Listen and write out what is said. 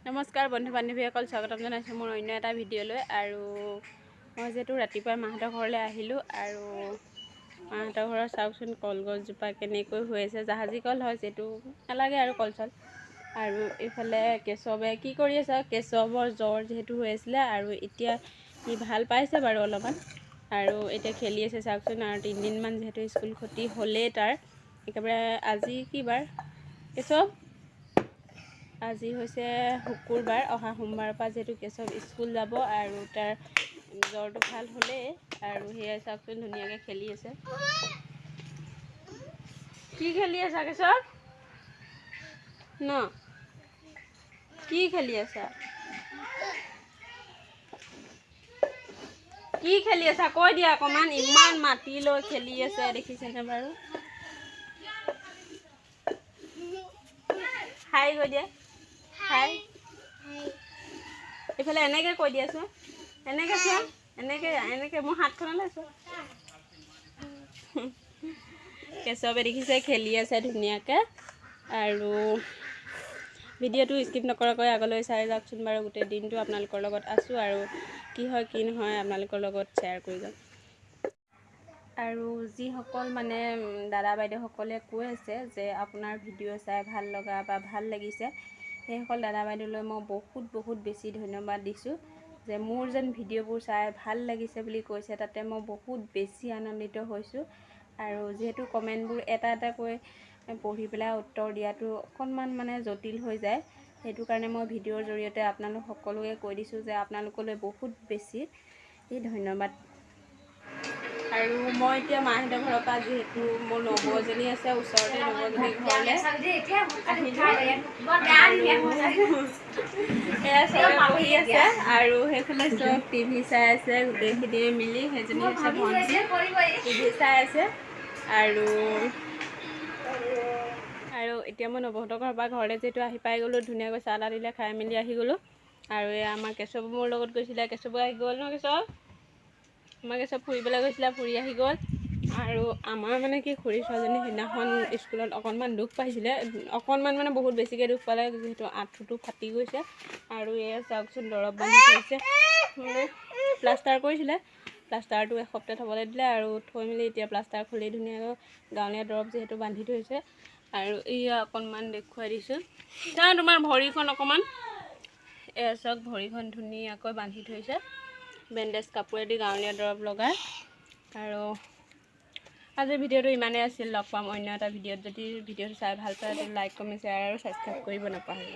নমস্কাৰ বন্ধু বান্ধৱীসকল, স্বাগতম জনাইছোঁ মোৰ অন্য এটা ভিডিঅ'লৈ। আৰু মই যিহেতু ৰাতিপুৱাই মাহঁতৰ ঘৰলৈ আহিলোঁ আৰু মাহঁতৰ ঘৰৰ চাওকচোন কলগছজোপা কেনেকৈ হৈ আছে। জাহাজী কল হয় যিহেতু, নালাগে আৰু কল চল। আৰু এইফালে কেশৱে কি কৰি আছে? কেশৱৰ জ্বৰ যিহেতু হৈ আছিলে আৰু এতিয়া সি ভাল পাইছে বাৰু অলপমান আৰু এতিয়া খেলি আছে চাওকচোন। আৰু 3 দিনমান যিহেতু স্কুল ক্ষতি হ'লেই তাৰ একেবাৰে। আজি কি বাৰ কেশৱ? আজি হৈছে শুকুৰবাৰ। অহা সোমবাৰৰ পৰা যিহেতু কেশৱ স্কুল যাব আৰু তাৰ জ্বৰটো ভাল হ'লেই। আৰু সেয়াই চাওকচোন, ধুনীয়াকৈ খেলি আছে। কি খেলি আছা কেশৱ? ন কি খেলি আছা? কি খেলি আছা কৈ দিয়া অকণমান। ইমান মাটি লৈ খেলি আছে, দেখিছেনে বাৰু? হাই কৈ দিয়া, হাই। এইফালে এনেকৈ কৈ দিয়াচোন, এনেকৈ চোৱা, এনেকৈ এনেকৈ মোৰ হাতখনলৈ চোৱা। কেশৱে দেখিছে খেলি আছে ধুনীয়াকৈ। আৰু ভিডিঅ'টো স্কিপ নকৰাকৈ আগলৈ চাই যাওকচোন বাৰু। গোটেই দিনটো আপোনালোকৰ লগত আছোঁ আৰু কি হয় কি নহয় আপোনালোকৰ লগত শ্বেয়াৰ কৰি যাম। আৰু যিসকল মানে দাদা বাইদেউসকলে কৈ আছে যে আপোনাৰ ভিডিঅ' চাই ভাল লগা বা ভাল লাগিছে, সেইসকল দাদা বাইদেউলৈ মই বহুত বহুত বেছি ধন্যবাদ দিছোঁ যে মোৰ যেন ভিডিঅ'বোৰ চাই ভাল লাগিছে বুলি কৈছে, তাতে মই বহুত বেছি আনন্দিত হৈছোঁ। আৰু যিহেতু কমেণ্টবোৰ এটা এটাকৈ পঢ়ি পেলাই উত্তৰ দিয়াটো অকণমান মানে জটিল হৈ যায়, সেইটো কাৰণে মই ভিডিঅ'ৰ জৰিয়তে আপোনালোক সকলোকে কৈ দিছোঁ যে আপোনালোকলৈ বহুত বেছি ধন্যবাদ। আৰু মই এতিয়া মাহঁতৰ ঘৰৰ পৰা, যিহেতু মোৰ নবৌ এজনী আছে ওচৰতে, নবৌজনীৰ ঘৰলৈ আহিলোঁ। এয়া চবে বহি আছে আৰু সেইফালে চব টিভি চাই আছে গোটেইখিনিয়ে মিলি। সেইজনী হৈছে ভণ্টি, টিভি চাই আছে। আৰু আৰু এতিয়া মই নবৌহঁতৰ ঘৰৰ পৰা ঘৰলৈ যিহেতু আহি পাই গ'লোঁ, ধুনীয়াকৈ চাহ তাহ দিলে, খাই মেলি আহি গ'লোঁ। আৰু এয়া আমাৰ কেশৱ মোৰ লগত গৈছিলে, কেশৱো আহি গ'ল ন কেশৱ? আমাৰ কেশৱ ফুৰিবলৈ গৈছিলে, ফুৰি আহি গ'ল। আৰু আমাৰ মানে কি, খুৰী ছোৱালীজনী সেইদিনাখন স্কুলত অকণমান দুখ পাইছিলে, অকণমান মানে বহুত বেছিকৈ দুখ পালে, যিহেতু আঁঠুটো ফাটি গৈছে। আৰু এয়া চাওকচোন, দৰৱ বান্ধি থৈছে, মানে প্লাষ্টাৰ কৰিছিলে, প্লাষ্টাৰটো এসপ্তাহ থ'বলৈ দিলে আৰু থৈ মেলি এতিয়া প্লাষ্টাৰ খুলি ধুনীয়াকৈ গাঁৱলীয়া দৰৱ যিহেতু বান্ধি থৈছে। আৰু এয়া অকণমান দেখুৱাই দিছোঁ, চা তোমাৰ ভৰিখন অকণমান। এয়া চাওক, ভৰিখন ধুনীয়াকৈ বান্ধি থৈছে বেণ্ডেজ কাপোৰেদি গাঁৱলীয়া দৰৱ লগাই। আৰু আজিৰ ভিডিঅ'টো ইমানেই আছিল। লগ পাম অন্য এটা ভিডিঅ'ত। যদি ভিডিঅ'টো চাই ভাল পায়, লাইক, কমেণ্ট, শ্বেয়াৰ আৰু ছাবস্ক্ৰাইব কৰিব নাপাহৰিব।